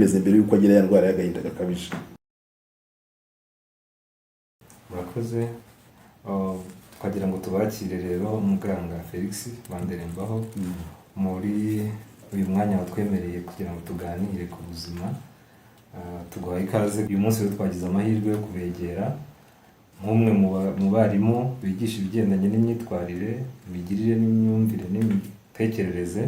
Bimeze mbere y'uko agira ya ndwara y'agahinda gakabije. Murakoze. Twagira ngo tubakire rero, muganga Felix Banderembaho, muri uyu mwanya watwemereye kugira ngo tuganire ku buzima. Tuguhaye ikaze. Uyu munsi rero twagize amahirwe yo kubegera nk'umwe mu barimu bigisha ibigendanye n'imyitwarire, imigirire n'imyumvire n'imitekerereze,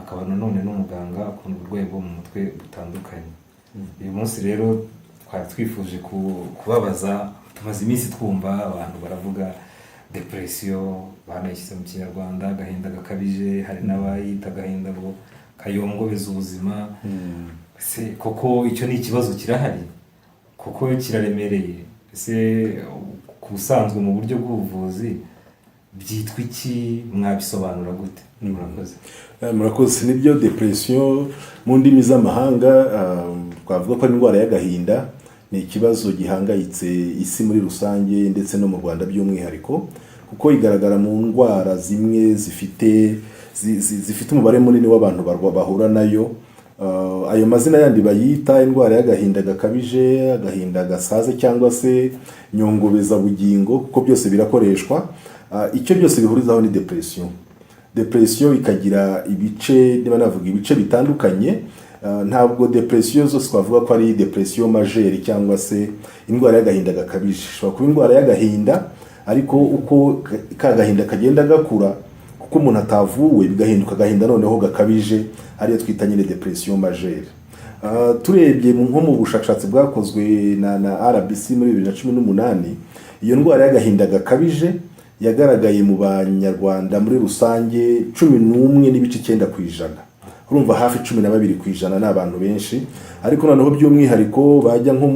akaba nanone n'umuganga akunda uburwayi bwo mu mutwe butandukanye. Uyu munsi rero twari twifuje kubabaza. Tumaze iminsi twumva abantu baravuga depression, banayishyize mu Kinyarwanda agahinda gakabije, hari n'abayita agahinda ngo kayongobeza ubuzima. Ese koko icyo ni ikibazo kirahari? Kuko kiraremereye. Ese ku busanzwe mu buryo bw'ubuvuzi byitwa iki? Mwabisobanura gute? Murakoze. Murakoze. Nibyo, depression mu ndimi z'amahanga twavuga ko ari indwara y'agahinda. Ni ikibazo gihangayitse isi muri rusange ndetse no mu Rwanda by'umwihariko, kuko igaragara mu ndwara zimwe zifite zifite umubare munini w'abantu bahura nayo. Ayo mazina yandi bayita indwara y'agahinda gakabije, agahinda gasaze cyangwa se nyongobezabugingo, kuko byose birakoreshwa. Icyo byose bihurizaho ni depression. Depression ikagira ibice, niba navuga ibice bitandukanye. Ntabwo depression zose twavuga ko ari depression majeure cyangwa se indwara y'agahinda gakabije. Ishobora kuba indwara y'agahinda, ariko uko ka gahinda kagenda gakura, kuko umuntu atavuwe, bigahinduka agahinda noneho gakabije, ariyo twita nyine depression majeure. Turebye nko mu bushakashatsi bwakozwe na RBC muri 2018, iyo ndwara y'agahinda gakabije yagaragaye mu Banyarwanda muri rusange 11.9%. Urumva hafi 12% ni abantu benshi. Ariko noneho by'umwihariko bajya nko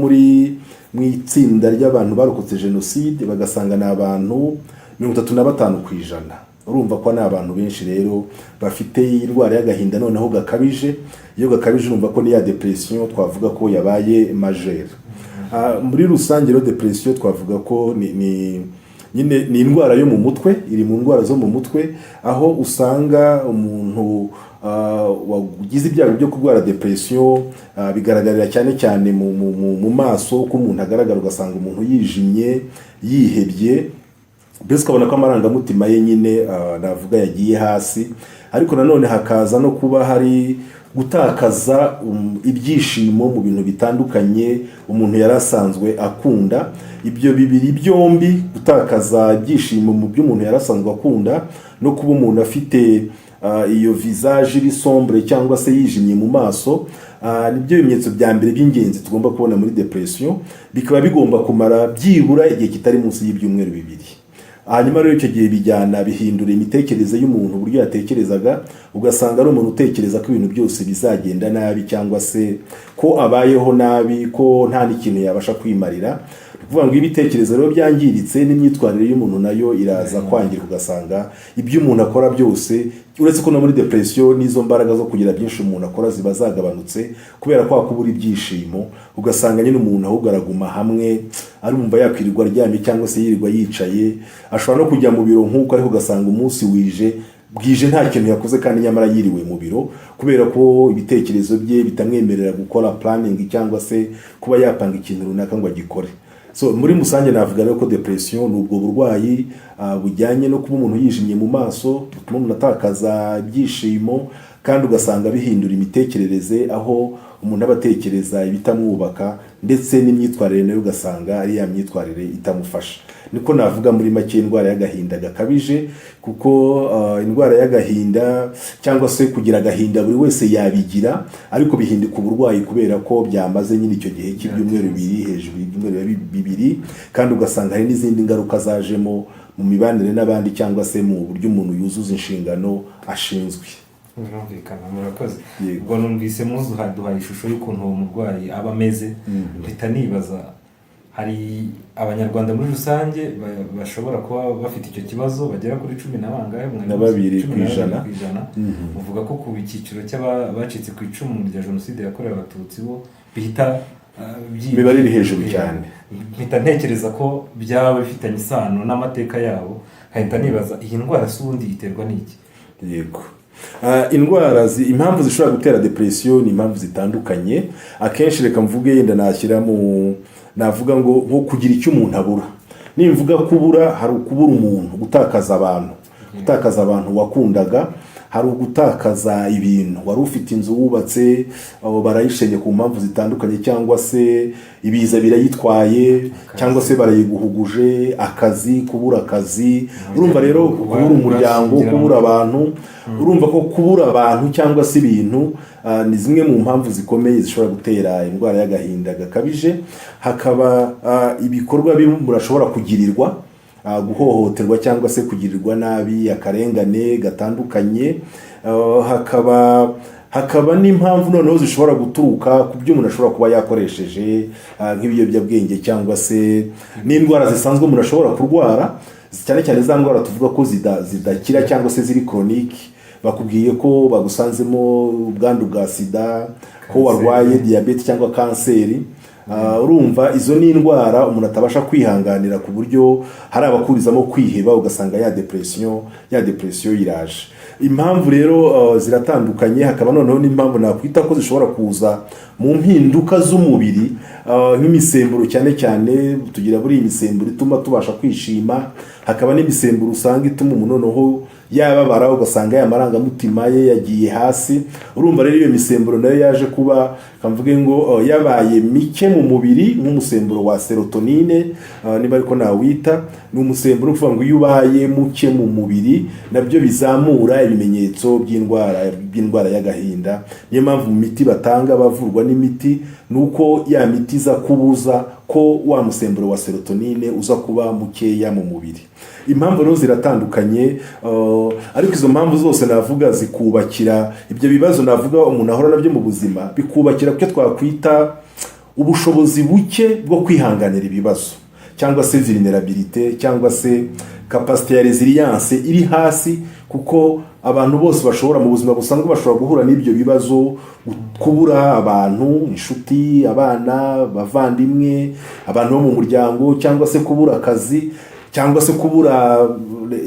mu itsinda ry'abantu barokotse jenoside, bagasanga ni abantu 35%. Urumva ko ni abantu benshi rero bafite indwara y'agahinda noneho gakabije. Iyo gakabije, urumva ko ni ya depression twavuga ko yabaye majeure. Muri rusange rero depression twavuga ko ni nyine ni indwara yo mu mutwe, iri mu ndwara zo mu mutwe, aho usanga umuntu wagize ibyago byo kurwara depression bigaragarira cyane cyane mu maso, uko umuntu agaragara, ugasanga umuntu yijimye, yihebye, mbese ukabona ko amarangamutima ye nyine navuga yagiye hasi. Ariko nanone hakaza no kuba hari gutakaza ibyishimo mu bintu bitandukanye umuntu yari asanzwe akunda. Ibyo bibiri byombi, gutakaza ibyishimo mu byo umuntu yari asanzwe akunda no kuba umuntu afite iyo visage iri sombre cyangwa se yijimye mu maso, nibyo bimenyetso bya mbere by'ingenzi tugomba kubona muri depression. Bikaba bigomba kumara byibura igihe kitari munsi y'ibyumweru 2. Hanyuma rero icyo gihe bijyana bihindura imitekerereze y'umuntu, uburyo yatekerezaga, ugasanga ari umuntu utekereza ko ibintu byose bizagenda nabi, cyangwa se ko abayeho nabi, ko nta n'ikintu yabasha kwimarira. Ni ukuvuga ngo iyo ibitekerezo rero byangiritse, n'imyitwarire y'umuntu nayo iraza kwangirika, ugasanga ibyo umuntu akora byose, uretse ko no muri depression n'izo mbaraga zo kugira byinshi umuntu akora ziba zagabanutse kubera kwa kubura ibyishimo, ugasanga nyine umuntu ahubwo araguma hamwe, arumva yakwirirwa aryamye cyangwa se yirirwa yicaye. Ashobora no kujya mu biro nk'uko, ariko ugasanga umunsi wije bwije nta kintu yakoze, kandi nyamara yiriwe mu biro, kubera ko ibitekerezo bye bitamwemerera gukora planning cyangwa se kuba yapanga ikintu runaka ngo agikore. So muri rusange navuga rero ko depression ni ubwo burwayi bujyanye no kuba umuntu yijimye mu maso, butuma umuntu atakaza ibyishimo, kandi ugasanga bihindura imitekerereze, aho umuntu aba atekereza ibitamwubaka, ndetse n'imyitwarire nayo ugasanga ari ya myitwarire itamufasha. Niko navuga muri make indwara y'agahinda gakabije, kuko indwara y'agahinda cyangwa se kugira agahinda buri wese yabigira, ariko bihinduka uburwayi kubera ko byamaze nyine icyo gihe cy'ibyumweru 2, hejuru y'ibyumweru 2, kandi ugasanga hari n'izindi ngaruka zajemo mu mibanire n'abandi cyangwa se mu buryo umuntu yuzuza inshingano ashinzwe. Birumvikana, murakoze. Yego. Ubwo numvise muduhaye ishusho y'ukuntu uwo murwayi aba ameze, mpita nibaza: hari Abanyarwanda muri rusange bashobora kuba bafite icyo kibazo bagera kuri cumi na bangahe mwari Na muzi? babiri Cumi ku na babiri ijana. ku ijana. Muvuga ko ku cyiciro cy'abacitse ku icumu rya jenoside yakorewe Abatutsi bo bihita Imibare iri hejuru cyane. Mpita ntekereza ko byaba bifitanye isano n'amateka yabo, nkahita nibaza: iyi ndwara se ubundi iterwa n'iki? Yego. Indwara impamvu zishobora gutera depression ni impamvu zitandukanye. Akenshi reka mvuge, yenda nashyira mu navuga ngo nko kugira icyo umuntu abura. Nimvuga kubura, hari ukubura umuntu, gutakaza abantu, gutakaza abantu wakundaga, hari ugutakaza ibintu wari ufite, inzu wubatse, abo barayishenye ku mpamvu zitandukanye, cyangwa se ibiza birayitwaye, cyangwa se barayiguhuguje, akazi, kubura akazi. Urumva rero, kubura umuryango, kubura abantu. Urumva ko kubura abantu cyangwa se ibintu ni zimwe mu mpamvu zikomeye zishobora gutera indwara y'agahinda gakabije. Hakaba ibikorwa bimwe umuntu ashobora kugirirwa, guhohoterwa cyangwa se kugirirwa nabi, akarengane gatandukanye. Hakaba n'impamvu noneho zishobora guturuka ku byo umuntu ashobora kuba yakoresheje, nk'ibiyobyabwenge cyangwa se n'indwara zisanzwe umuntu ashobora kurwara, cyane cyane za ndwara tuvuga ko zidakira cyangwa se ziri chronique. Bakubwiye ko bagusanzemo ubwandu bwa sida, ko warwaye diyabete cyangwa kanseri. Urumva izo ni indwara umuntu atabasha kwihanganira, ku buryo hari abakurizamo kwiheba, ugasanga ya depression iraje. Impamvu rero ziratandukanye. Hakaba noneho n'impamvu nakwita ko zishobora kuza mu mpinduka z'umubiri, nk'imisemburo. Cyane cyane tugira buri imisemburo ituma tubasha kwishima, hakaba n'imisemburo usanga ituma umuntu noneho yababara, ugasanga ya marangamutima ye yagiye hasi. Urumva rero, iyo misemburo nayo yaje kuba, kamvuge ngo yabaye mike mu mubiri, nk'umusemburo wa sérotonine, niba ariko nawita, ni umusemburo uvuga ngo iyo ubaye muke mu mubiri, nabyo bizamura ibimenyetso by'indwara y'agahinda. Niyo mpamvu mu miti batanga, bavurwa n'imiti, ni uko ya miti iza kubuza ko wa musemburo wa sérotonine uza kuba mukeya mu mubiri. Impamvu rero ziratandukanye, ariko izo mpamvu zose navuga zikubakira ibyo bibazo navuga umuntu ahora nabyo mu buzima, bikubakira ku cyo twakwita ubushobozi buke bwo kwihanganira ibibazo, cyangwa se vulnerabilité, cyangwa se capacité ya résilience iri hasi, kuko abantu bose bashobora, mu buzima busanzwe, bashobora guhura n'ibyo bibazo: kubura abantu, inshuti, abana, abavandimwe, abantu bo mu muryango, cyangwa se kubura akazi, cyangwa se kubura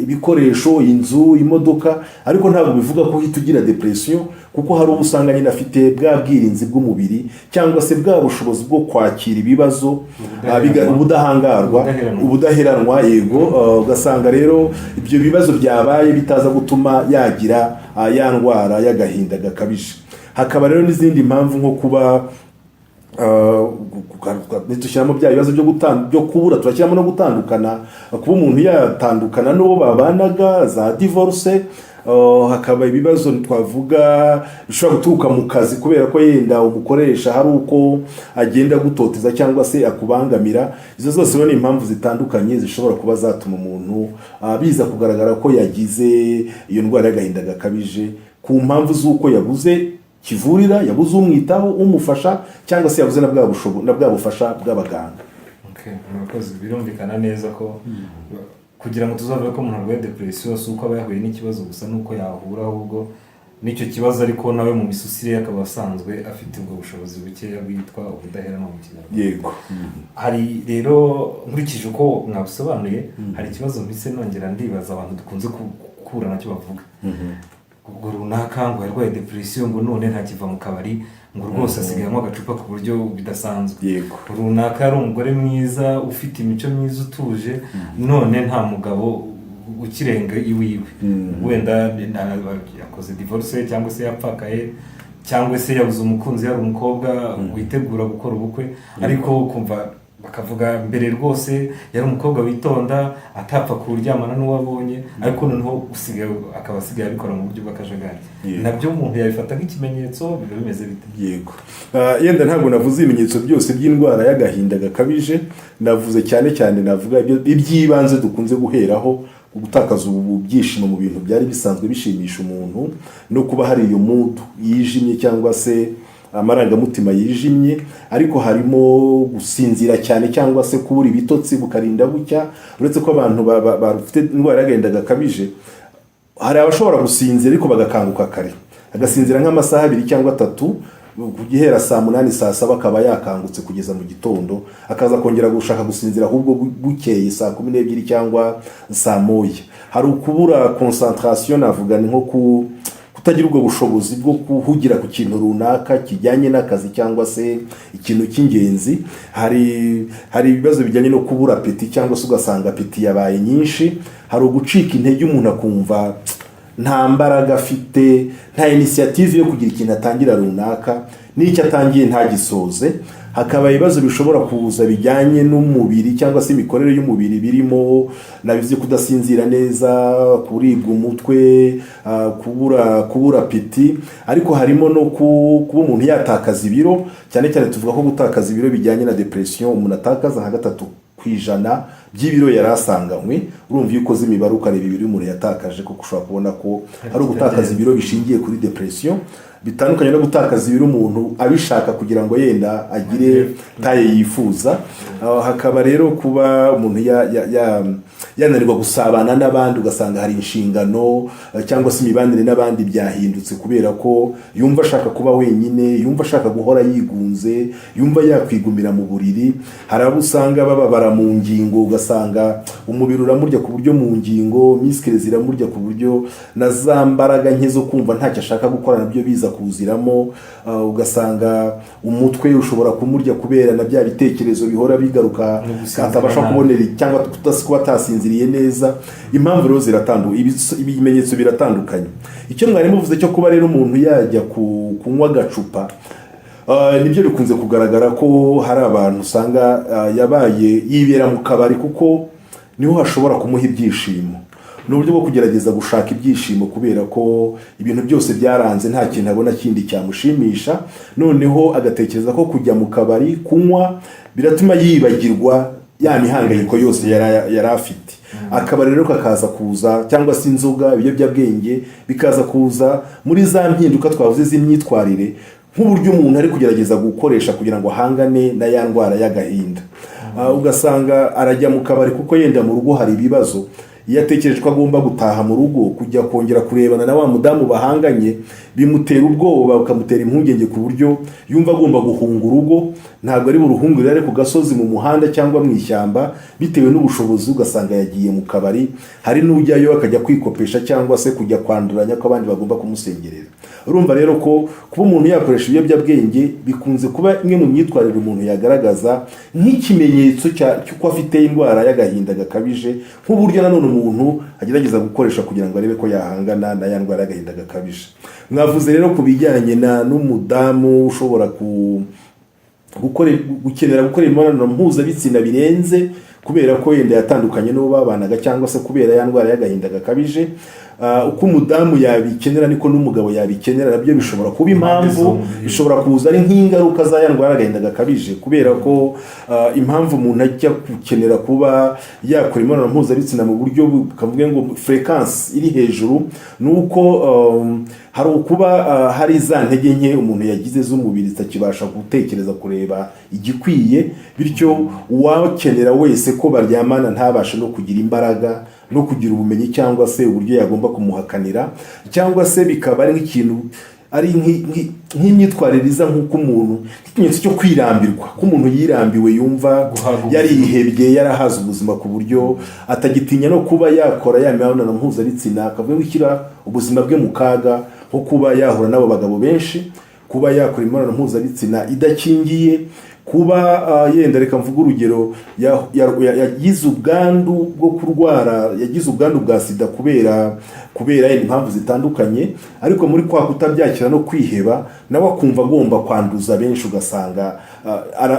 ibikoresho, inzu, imodoka. Ariko ntabwo bivuga ko uhita ugira depression, kuko hari uwo usanga nyine afite bwa bwirinzi bw'umubiri cyangwa se bwa bushobozi bwo kwakira ibibazo, ubudahangarwa. Ubudaheranwa. Ubudaheranwa, yego. Ugasanga rero ibyo bibazo byabaye bitaza gutuma yagira ya ndwara y'agahinda gakabije. Hakaba rero n'izindi mpamvu, nko kuba ntitushyiramo bya bibazo byo kubura, turashyiramo no gutandukana, kuba umuntu yatandukana n'uwo babanaga, za divorce. Hakaba ibibazo twavuga bishobora guturuka mu kazi, kubera ko yenda umukoresha hari uko agenda agutoteza cyangwa se akubangamira. Izo zose rero ni impamvu zitandukanye zishobora kuba zatuma umuntu biza kugaragara ko yagize iyo ndwara y'agahinda gakabije, ku mpamvu z'uko yabuze kivurira, yabuze umwitaho, umufasha, cyangwa se yabuze na bwa bufasha bw'abaganga. Okay, murakoze. Birumvikana neza ko kugira ngo tuzavuge ko umuntu arwaye depression, si uko aba yahuye n'ikibazo gusa, nuko yahura ahubwo n'icyo kibazo, ariko nawe mu misusire ye akaba asanzwe afite ubwo bushobozi bukeya bwitwa ubudaheranwa mu Kinyarwanda. Yego. Hari rero, nkurikije uko mwabisobanuye, hari ikibazo mpise nongera ndibaza, abantu dukunze guhura nacyo bavuga ubwo runaka ngo yarwaye depression, ngo none ntakiva mu kabari, ngo rwose asigaye anywa agacupa ku buryo bidasanzwe. Runaka yari umugore mwiza, ufite imico myiza, utuje, none nta mugabo ukirenga iwiwe. Wenda yakoze divorce, cyangwa se yapfakaye, cyangwa se yabuze umukunzi, yari umukobwa witegura gukora ubukwe, ariko ukumva bakavuga mbere rwose yari umukobwa witonda, atapfa kuryamana n'uwo abonye, ariko noneho usigaye akaba asigaye abikora mu buryo bw'akajagari. Nabyo umuntu yabifata nk'ikimenyetso? Biba bimeze bite? Yego. Yenda ntabwo navuze ibimenyetso byose by'indwara y'agahinda gakabije, navuze cyane cyane, navuga iby'ibanze dukunze guheraho: gutakaza ubu byishimo mu bintu byari bisanzwe bishimisha umuntu, no kuba hari iyo mood yijimye cyangwa se amarangamutima yijimye. Ariko harimo gusinzira cyane, cyangwa se kubura ibitotsi bukarinda bucya. Uretse ko abantu bafite indwara y'agahinda gakabije, hari abashobora gusinzira ariko bagakanguka kare, agasinzira nk'amasaha 2 cyangwa 3, guhera saa 8, saa 7 akaba yakangutse kugeza mu gitondo, akaza kongera gushaka gusinzira ahubwo bukeye saa 12 cyangwa saa 1. Hari ukubura concentration, navuga ni nko kutagira ubwo bushobozi bwo guhugira ku kintu runaka kijyanye n'akazi cyangwa se ikintu cy'ingenzi. Hari ibibazo bijyanye no kubura appétit, cyangwa se ugasanga appétit yabaye nyinshi. Hari ugucika intege, umuntu akumva nta mbaraga afite, nta initiative yo kugira ikintu atangira runaka, n'icyo atangiye ntagisoze. Hakaba ibibazo bishobora kuza bijyanye n'umubiri cyangwa se imikorere y'umubiri, birimo nabivuze, kudasinzira neza, kuribwa umutwe, kubura appétit, ariko harimo no kuba umuntu yatakaza ibiro. Cyane cyane tuvuga ko gutakaza ibiro bijyanye na depression, umuntu atakaza nka 3% by'ibiro yari asanganywe. Urumva, iyo ukoze imibare ukareba ibiro umuntu yatakaje, kuko ushobora kubona ko hari ugutakaza ibiro bishingiye kuri depression, bitandukanye no gutakaza ibiro umuntu abishaka kugira ngo yenda agire taille yifuza. Hakaba rero kuba umuntu yananirwa gusabana n'abandi, ugasanga hari inshingano cyangwa se imibanire n'abandi byahindutse kubera ko yumva ashaka kuba wenyine, yumva ashaka guhora yigunze, yumva yakwigumira mu buriri. Hari abo usanga bababara mu ngingo, ugasanga umubiri uramurya ku buryo mu ngingo muscles ziramurya, ku buryo na za mbaraga nke zo kumva ntacyo ashaka gukora nabyo biza kuziramo. Ugasanga umutwe ushobora kumurya kubera na bya bitekerezo bihora bigaruka, No gusinzira atabasha nabi. kubonera cyangwa kuba atasinziriye neza. Impamvu rero ziratandukanye, ibimenyetso biratandukanye. Icyo mwari muvuze cyo kuba rero umuntu yajya kunywa agacupa, nibyo bikunze kugaragara ko hari abantu usanga yabaye yibera mu kabari kuko niho hashobora kumuha ibyishimo. Ni uburyo bwo kugerageza gushaka ibyishimo kubera ko ibintu byose byaranze, nta kintu abona kindi cyamushimisha. Noneho agatekereza ko kujya mu kabari kunywa biratuma yibagirwa ya mihangayiko yose yari afite. Akabari rero kakaza kuza, cyangwa se inzoga, ibiyobyabwenge bikaza kuza muri za mpinduka twavuze z'imyitwarire, nk'uburyo umuntu ari kugerageza gukoresha kugira ngo ahangane na ya ndwara y'agahinda. Ugasanga arajya mu kabari kuko yenda mu rugo hari ibibazo. Iyo atekereje ko agomba gutaha mu rugo kujya kongera kurebana na wa mudamu bahanganye, bimutera ubwoba, bukamutera impungenge, ku buryo yumva agomba guhunga urugo. Ntabwo ari buruhungire ari ku gasozi, mu muhanda cyangwa mu ishyamba, bitewe n'ubushobozi, ugasanga yagiye mu kabari. Hari n'ujyayo akajya kwikopesha cyangwa se kujya kwanduranya ko abandi bagomba kumusengerera. Urumva rero ko kuba umuntu yakoresha ibiyobyabwenge bikunze kuba imwe mu myitwarire umuntu yagaragaza nk'ikimenyetso cy'uko afite indwara y'agahinda gakabije, nk'uburyo nanone umuntu agerageza gukoresha kugira ngo arebe ko yahangana na ya ndwara y'agahinda gakabije. Mwavuze rero ku bijyanye na n'umudamu ushobora ku gukenera gukora imibonano mpuzabitsina birenze kubera ko yenda yatandukanye n'uwo babanaga, cyangwa se kubera ya ndwara y'agahinda gakabije. Uko umudamu yabikenera niko n'umugabo yabikenera, nabyo bishobora kuba Impande impamvu zombi. bishobora kuza ari nk'ingaruka za ya ndwara y'agahinda gakabije, kubera ko impamvu umuntu ajya gukenera kuba yakora imibonano mpuzabitsina mu buryo kavuge ngo fréquence iri hejuru, ni uko hari ukuba hari za ntege nke umuntu yagize z'umubiri zitakibasha gutekereza, kureba igikwiye, bityo uwakenera wese ko baryamana ntabashe no kugira imbaraga no kugira ubumenyi cyangwa se uburyo yagomba kumuhakanira, cyangwa se bikaba ari nk'ikintu ari nk'imyitwarire iza nk'uko umuntu, nk'ikimenyetso cyo kwirambirwa, ko umuntu yirambiwe, yumva Guhaga ubuzima. yarihebye, yarahaze ubuzima, ku buryo atagitinya no kuba yakora ya mibonano mpuzabitsina, akavuga gushyira ubuzima bwe mu kaga, nko kuba yahura n'abo bagabo benshi, kuba yakora imibonano mpuzabitsina idakingiye, kuba yenda, reka mvuge urugero, yagize ubwandu bwo kurwara, yagize ubwandu bwa sida kubera yenda impamvu zitandukanye, ariko muri kwa kutabyakira no kwiheba, nawe akumva agomba kwanduza benshi, ugasanga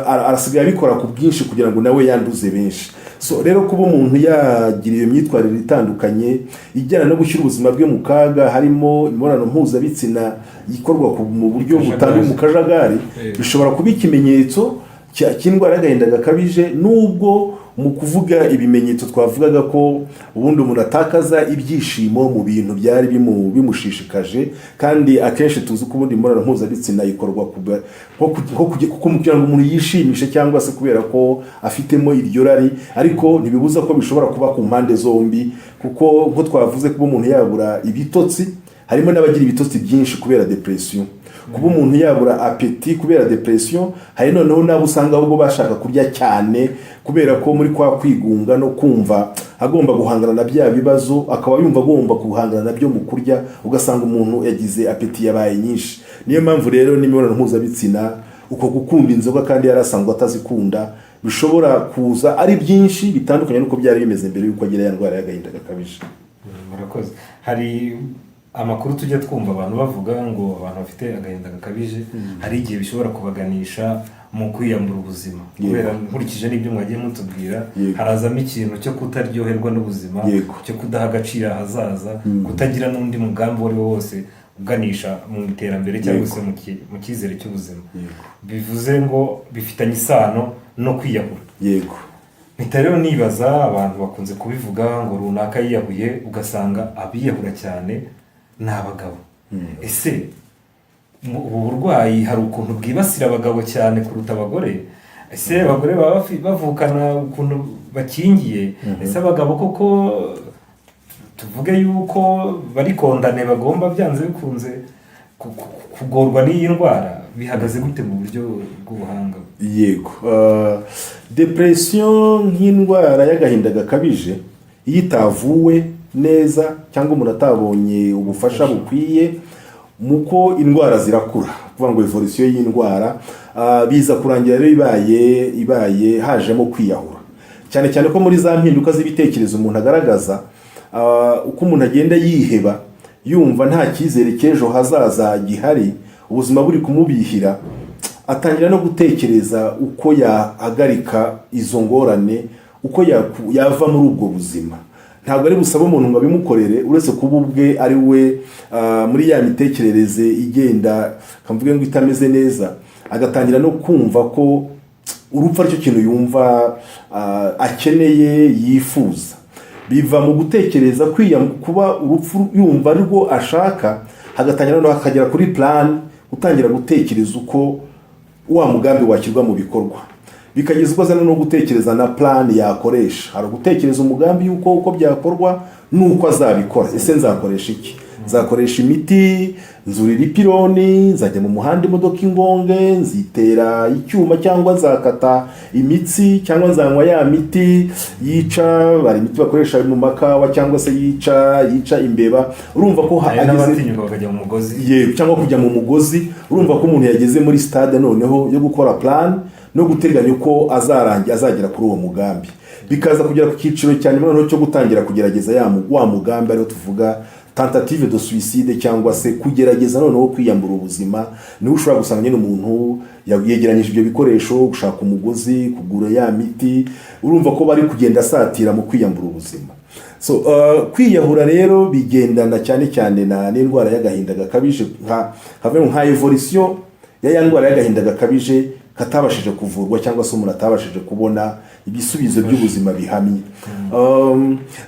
arasigaye abikora ku bwinshi kugira ngo nawe yanduze benshi. So rero kuba umuntu yagira iyo myitwarire itandukanye ijyana no gushyira ubuzima bwe mu kaga, harimo imibonano mpuzabitsina ikorwa mu buryo butari mu kajagari, bishobora kuba ikimenyetso cy'indwara y'agahinda gakabije, nubwo mu kuvuga ibimenyetso twavugaga ko ubundi umuntu atakaza ibyishimo mu bintu byari bimushishikaje, kandi akenshi tuzi ko ubundi imibonano mpuzabitsina ikorwa nko kugira ngo umuntu yishimishe cyangwa se kubera ko afitemo iryo rari, ariko ntibibuza ko bishobora kuba ku mpande zombi, kuko nko twavuze kuba umuntu yabura ibitotsi, harimo n'abagira ibitotsi byinshi kubera depression. Kuba umuntu yabura appétit kubera depression, hari noneho n'abo usanga ahubwo bashaka kurya cyane, kubera ko muri kwa kwigunga no kumva agomba guhangana na bya bibazo, akaba yumva agomba guhangana nabyo mu kurya, ugasanga umuntu yagize appétit yabaye nyinshi. Niyo mpamvu rero n'imibonano mpuzabitsina, uko gukunda inzoga kandi yarasanzwe atazikunda, bishobora kuza ari byinshi bitandukanye n'uko byari bimeze mbere y'uko agira ya ndwara y'agahinda gakabije. Murakoze. Hari amakuru tujya twumva abantu bavuga ngo abantu bafite agahinda gakabije hari igihe bishobora kubaganisha mu kwiyambura ubuzima. Kubera nkurikije n'ibyo mwagiye mutubwira, harazamo ikintu cyo kutaryoherwa n'ubuzima, cyo kudaha agaciro ahazaza, kutagira n'undi mugambi uwo ari wo wose uganisha mu iterambere cyangwa se mu cyizere cy'ubuzima. Bivuze ngo bifitanye isano no kwiyahura. Yego. Mpita rero nibaza, abantu bakunze kubivuga ngo runaka yiyahuye, ugasanga abiyahura cyane ni abagabo. Ese ubu burwayi hari ukuntu bwibasira abagabo cyane kuruta abagore? Ese abagore baba bavukana ukuntu bakingiye? Ese abagabo koko tuvuge yuko bari condamnés, bagomba byanze bikunze kugorwa n'iyi ndwara? Bihagaze gute mu buryo bw'ubuhanga? Yego. Depression nk'indwara y'agahinda gakabije, iyo itavuwe neza cyangwa umuntu atabonye ubufasha bukwiye, muko indwara zirakura, kuvuga ngo évolution y'indwara, biza kurangira rero ibaye hajemo kwiyahura, cyane cyane ko muri za mpinduka z'ibitekerezo umuntu agaragaza, uko umuntu agenda yiheba, yumva nta cyizere cy'ejo hazaza gihari, ubuzima buri kumubihira, atangira no gutekereza uko yahagarika izo ngorane, uko yava muri ubwo buzima. Ntabwo ari busabe umuntu ngo abimukorere, uretse kuba ubwe ari we, muri ya mitekerereze igenda, kamvuge ngo itameze neza, agatangira no kumva ko urupfu aricyo kintu yumva akeneye, yifuza. Biva mu gutekereza kuba urupfu yumva arirwo ashaka, hagatangira noneho akagera kuri plan, gutangira gutekereza uko wa mugambi washyirwa mu bikorwa, bikageza ubwo azana no gutekereza na plan yakoresha. Hari ugutekereza umugambi y'uko uko byakorwa n'uko azabikora. Ese nzakoresha iki? Nzakoresha imiti, nzurira ipironi, nzajya mu muhanda imodoka ingonge, nzitera icyuma, cyangwa nzakata imitsi, cyangwa nzanywa ya miti yica, hari imiti bakoresha mu makawa cyangwa se yica imbeba. Urumva ko Hari n'abatinyuka bakajya mu mugozi. Yego, cyangwa kujya mu mugozi. Urumva ko umuntu yageze muri stade noneho yo gukora plan no guteganya uko azarangira, azagera kuri uwo mugambi, bikaza kugera ku cyiciro cya nyuma noneho cyo gutangira kugerageza wa mugambi, ariwo tuvuga tentative de suicide, cyangwa se kugerageza noneho kwiyambura ubuzima. Niho ushobora gusanga nyine umuntu yegeranyije ibyo bikoresho, gushaka umugozi, kugura ya miti. Urumva ko bari kugenda asatira mu kwiyambura ubuzima. So kwiyahura rero bigendana cyane cyane na n'indwara y'agahinda gakabije, nka évolution ya ndwara y'agahinda gakabije katabashije kuvurwa, cyangwa se umuntu atabashije kubona ibisubizo by'ubuzima bihamye.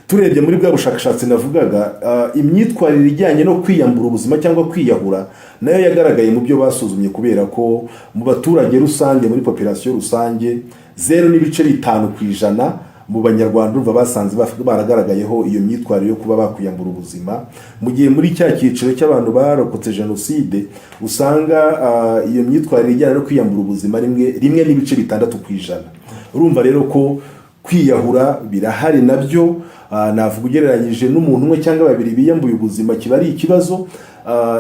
Turebye muri bwa bushakashatsi navugaga, imyitwarire ijyanye no kwiyambura ubuzima cyangwa kwiyahura nayo yagaragaye mu byo basuzumye, kubera ko mu baturage rusange, muri population rusange, 0.5% mu Banyarwanda, urumva basanze baragaragayeho iyo myitwarire yo kuba bakwiyambura ubuzima, mu gihe muri cya cyiciro cy'abantu barokotse jenoside usanga iyo myitwarire ijyana no kwiyambura ubuzima 1.6%. Urumva rero ko kwiyahura birahari nabyo. Navuga ugereranyije n'umuntu umwe cyangwa babiri biyambuye ubuzima kiba ari ikibazo.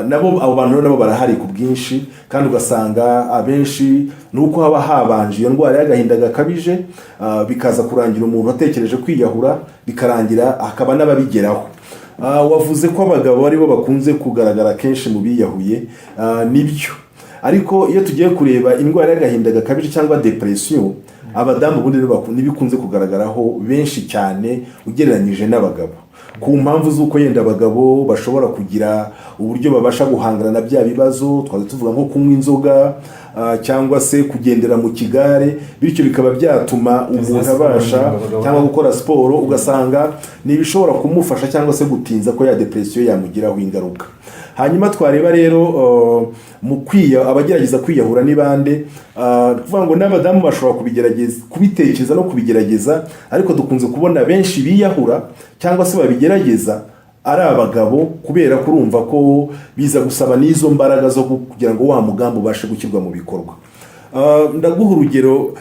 Nabo abo bantu rero nabo barahari ku bwinshi, kandi ugasanga abenshi ni uko haba habanje iyo ndwara y'agahinda gakabije, bikaza kurangira umuntu atekereje kwiyahura, bikarangira hakaba n'ababigeraho. Wavuze ko abagabo aribo bakunze kugaragara kenshi mu biyahuye. Nibyo, ariko iyo tugiye kureba indwara y'agahinda gakabije cyangwa depression, abadamu ubundi nibo bikunze kugaragaraho benshi cyane ugereranyije n'abagabo, ku mpamvu z'uko yenda abagabo bashobora kugira uburyo babasha guhangana na bya bibazo twaza tuvuga nko kunywa inzoga, cyangwa se kugendera mu kigare, bityo bikaba byatuma umuntu siporo abasha abagabo cyangwa gukora siporo, ugasanga ni ibishobora kumufasha cyangwa se gutinza ko ya depression yamugiraho ingaruka. Hanyuma twareba rero mu kwiya abagerageza kwiyahura ni bande? Kuvuga ngo n'abadamu bashobora kubigerageza, kubitekereza no kubigerageza, ariko dukunze kubona benshi biyahura cyangwa se babigerageza ari abagabo, kubera ko urumva ko biza gusaba n'izo mbaraga zo kugira ngo wa mugambi ubashe gushyirwa mu bikorwa. Ndaguha urugero,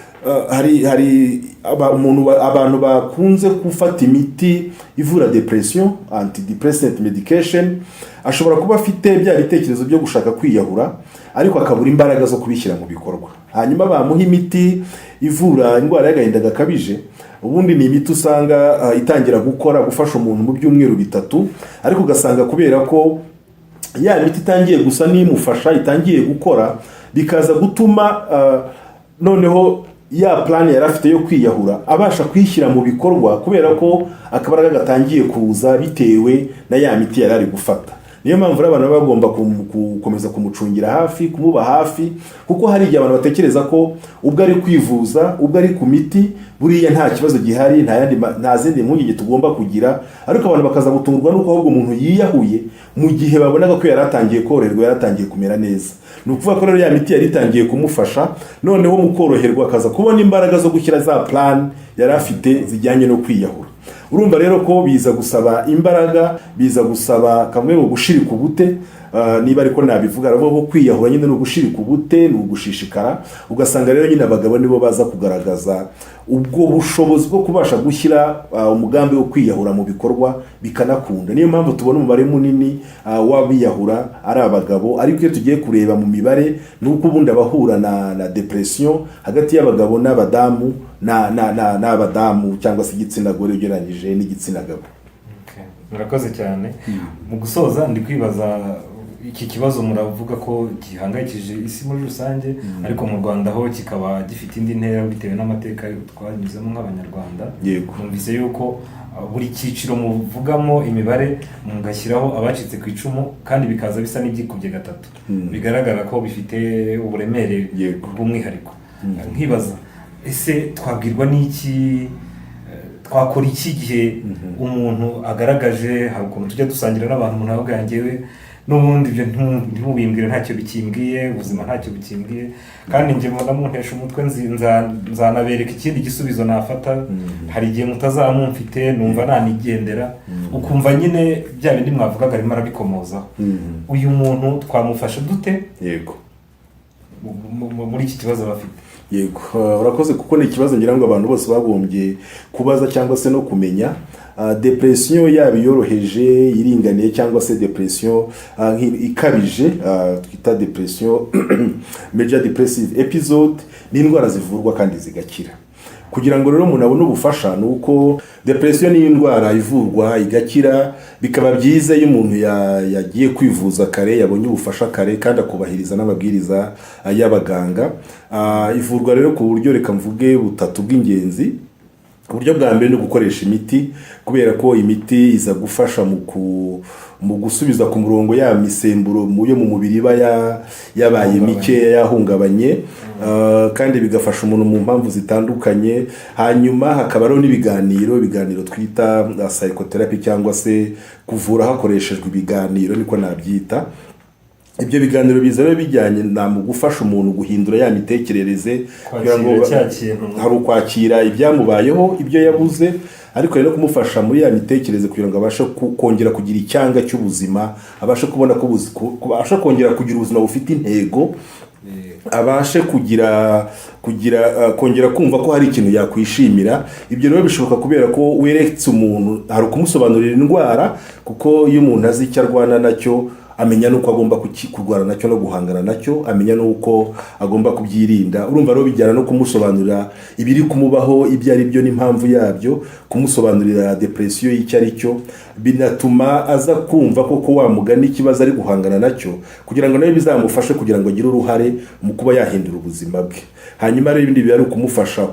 hari abantu bakunze gufata imiti ivura depression, antidepressant medication. Ashobora kuba afite bya bitekerezo byo gushaka kwiyahura, ariko akabura imbaraga zo kubishyira mu bikorwa. Hanyuma bamuha imiti ivura indwara y'agahinda gakabije. Ubundi ni imiti usanga itangira gukora, gufasha umuntu mu byumweru 3, ariko ugasanga kubera ko ya miti itangiye gusa n'imufasha, itangiye gukora, bikaza gutuma noneho ya plan yari afite yo kwiyahura abasha kuyishyira mu bikorwa, kubera ko akabaraga gatangiye kuza bitewe na ya miti yari ari gufata. Niyo mpamvu rero abantu baba bagomba gukomeza kumucungira hafi, kumuba hafi, kuko hari igihe abantu batekereza ko ubwo ari kwivuza, ubwo ari ku miti, buriya nta kibazo gihari, nta zindi mpungenge tugomba kugira. Ariko abantu bakaza gutungurwa n'uko ahubwo umuntu yiyahuye mu gihe babonaga ko yari atangiye koroherwa, yari atangiye kumera neza. Ni ukuvuga ko rero ya miti yari itangiye kumufasha, noneho mu koroherwa akaza kubona imbaraga zo gushyira za plan yari afite zijyanye no kwiyahura. Urumva rero ko biza gusaba imbaraga, biza gusaba kamwe ngo gushirika ubute, niba ariko nabivuga. Aravuga ko kwiyahura nyine ni ugushirika ubute, ni ugushishikara. Ugasanga rero nyine abagabo nibo baza kugaragaza ubwo bushobozi bwo kubasha gushyira umugambi wo kwiyahura mu bikorwa bikanakunda. Niyo mpamvu tubona umubare munini w'abiyahura ari abagabo. Ariko iyo tugiye kureba mu mibare, ni uko ubundi abahura na depression hagati y'abagabo n'abadamu n'abadamu cyangwa se igitsina gore ugereranyije n'igitsina gabo. Okay. Murakoze cyane. Mu gusoza, ndi kwibaza iki kibazo: muravuga ko gihangayikishije isi muri rusange, ariko mu Rwanda ho kikaba gifite indi ntera bitewe n'amateka twanyuzemo nk'Abanyarwanda. Numvise yuko buri cyiciro muvugamo imibare, mugashyiraho abacitse ku icumu, kandi bikaza bisa n'ibyikubye gatatu, bigaragara ko bifite uburemere bw'umwihariko. Nkibaza, ese twabwirwa n'iki, twakora iki gihe umuntu agaragaje? Hari ukuntu tujya dusangira n'abantu, umuntu avuga: "Njyewe n'ubundi ibyo ntimubimbwire, ntacyo bikimbwiye, ubuzima ntacyo bikimbwiye, kandi njye mbona muntesha umutwe, nzanabereka ikindi gisubizo nafata, hari igihe mutazamumfite, numva nanigendera." Ukumva nyine bya bindi mwavugaga arimo arabikomozaho. Uyu muntu twamufasha dute muri iki kibazo bafite? Yego, urakoze, kuko ni ikibazo ngira ngo abantu bose bagombye kubaza cyangwa se no kumenya. Depression, yaba iyoroheje, iringaniye, cyangwa se depression ikabije, twita depression major depressive episode, ni indwara zivurwa kandi zigakira. Kugira ngo rero umuntu abone ubufasha, ni uko depression ni indwara ivurwa igakira. Bikaba byiza iyo umuntu yagiye kwivuza kare, yabonye ubufasha kare, kandi akubahiriza n'amabwiriza y'abaganga. Ivurwa rero ku buryo, reka mvuge butatu bw'ingenzi. Uburyo bwa mbere ni ugukoresha imiti, kubera ko imiti iza gufasha mu gusubiza ku murongo ya misemburo yo mu mubiri iba yabaye mikeya, yahungabanye, kandi bigafasha umuntu mu mpamvu zitandukanye. Hanyuma hakaba hariho n'ibiganiro, ibiganiro twita psychotherapy, cyangwa se kuvura hakoreshejwe ibiganiro, niko nabyita. Ibyo biganiro biza rero bijyanye na mu gufasha umuntu guhindura ya mitekerereze kugira ngo Kwakira cya kintu. Hari ukwakira ibyamubayeho, ibyo yabuze, ariko hari no kumufasha muri ya mitekerereze kugira ngo abashe kongera kugira icyanga cy'ubuzima, abashe kubona ko abashe kongera kugira ubuzima bufite intego, abashe kugira kongera kumva ko hari ikintu yakwishimira. Ibyo rero bishoboka kubera ko weretse umuntu, hari ukumusobanurira indwara, kuko iyo umuntu azi icyo arwana nacyo, amenya n'uko agomba kurwana nacyo no guhangana nacyo, amenya n'uko agomba kubyirinda. Urumva rero bijyana no kumusobanurira ibiri kumubaho ibyo ari byo n'impamvu yabyo, kumusobanurira depression y'icyo ari cyo, binatuma aza kumva koko wa mugani ikibazo ari guhangana nacyo, kugira ngo nawe bizamufashe kugira ngo agire uruhare mu kuba yahindura ubuzima bwe. Hanyuma rero ibindi biba ari ukumufasha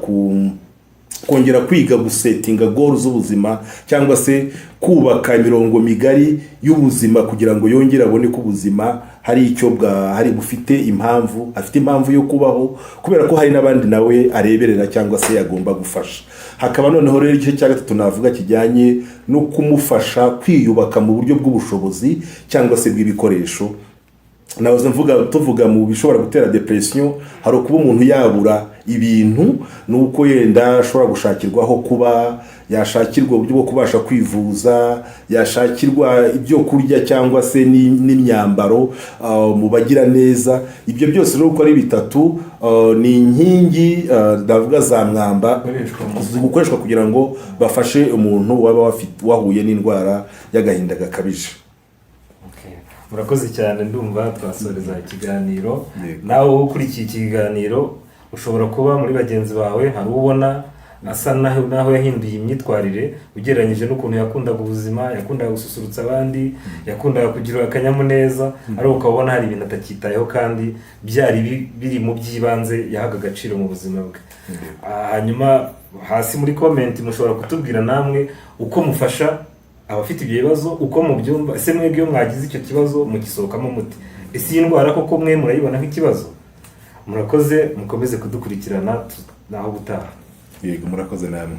kongera kwiga gusettinga goal z'ubuzima, cyangwa se kubaka imirongo migari y'ubuzima, kugira ngo yongere abone ko ubuzima hari icyo bwa hari bufite impamvu, afite impamvu yo kubaho, kubera ko hari n'abandi nawe areberera cyangwa se agomba gufasha. Hakaba noneho rero igice cya gatatu navuga kijyanye no kumufasha kwiyubaka mu buryo bw'ubushobozi cyangwa se bw'ibikoresho. Nahoze mvuga, tuvuga mu bishobora gutera depression, hari ukuba umuntu yabura ibintu, nuko yenda ashobora gushakirwa aho kuba, yashakirwa uburyo bwo kubasha kwivuza, yashakirwa ibyo kurya cyangwa se n'imyambaro mu bagira neza. Ibyo byose rero uko ari bitatu ni inkingi, ndavuga za mwamba Gukoreshwa mu- gukoreshwa kugira ngo bafashe umuntu waba wahuye n'indwara y'agahinda gakabije. Okay. Murakoze cyane, ndumva twasoreza ikiganiro. Yego. Nawe wowe ukurikiye ikiganiro, ushobora kuba muri bagenzi bawe hari ubona asa naho yahinduye imyitwarire ugereranyije n'ukuntu yakundaga ubuzima, yakundaga gususurutsa abandi, yakundaga kugira akanyamuneza, ariko ukaba ubona hari ibintu atacyitayeho kandi byari biri mu by'ibanze yahaga agaciro mu buzima bwe. Hanyuma hasi muri comment mushobora kutubwira namwe uko mufasha abafite ibyo bibazo, uko mubyumva. Ese mwebwe iyo mwagize icyo kibazo mugisohokamo muti? Ese iyi ndwara koko mwe murayibona nk'ikibazo? Murakoze, mukomeze kudukurikirana, naho ubutaha. Yego, murakoze namwe.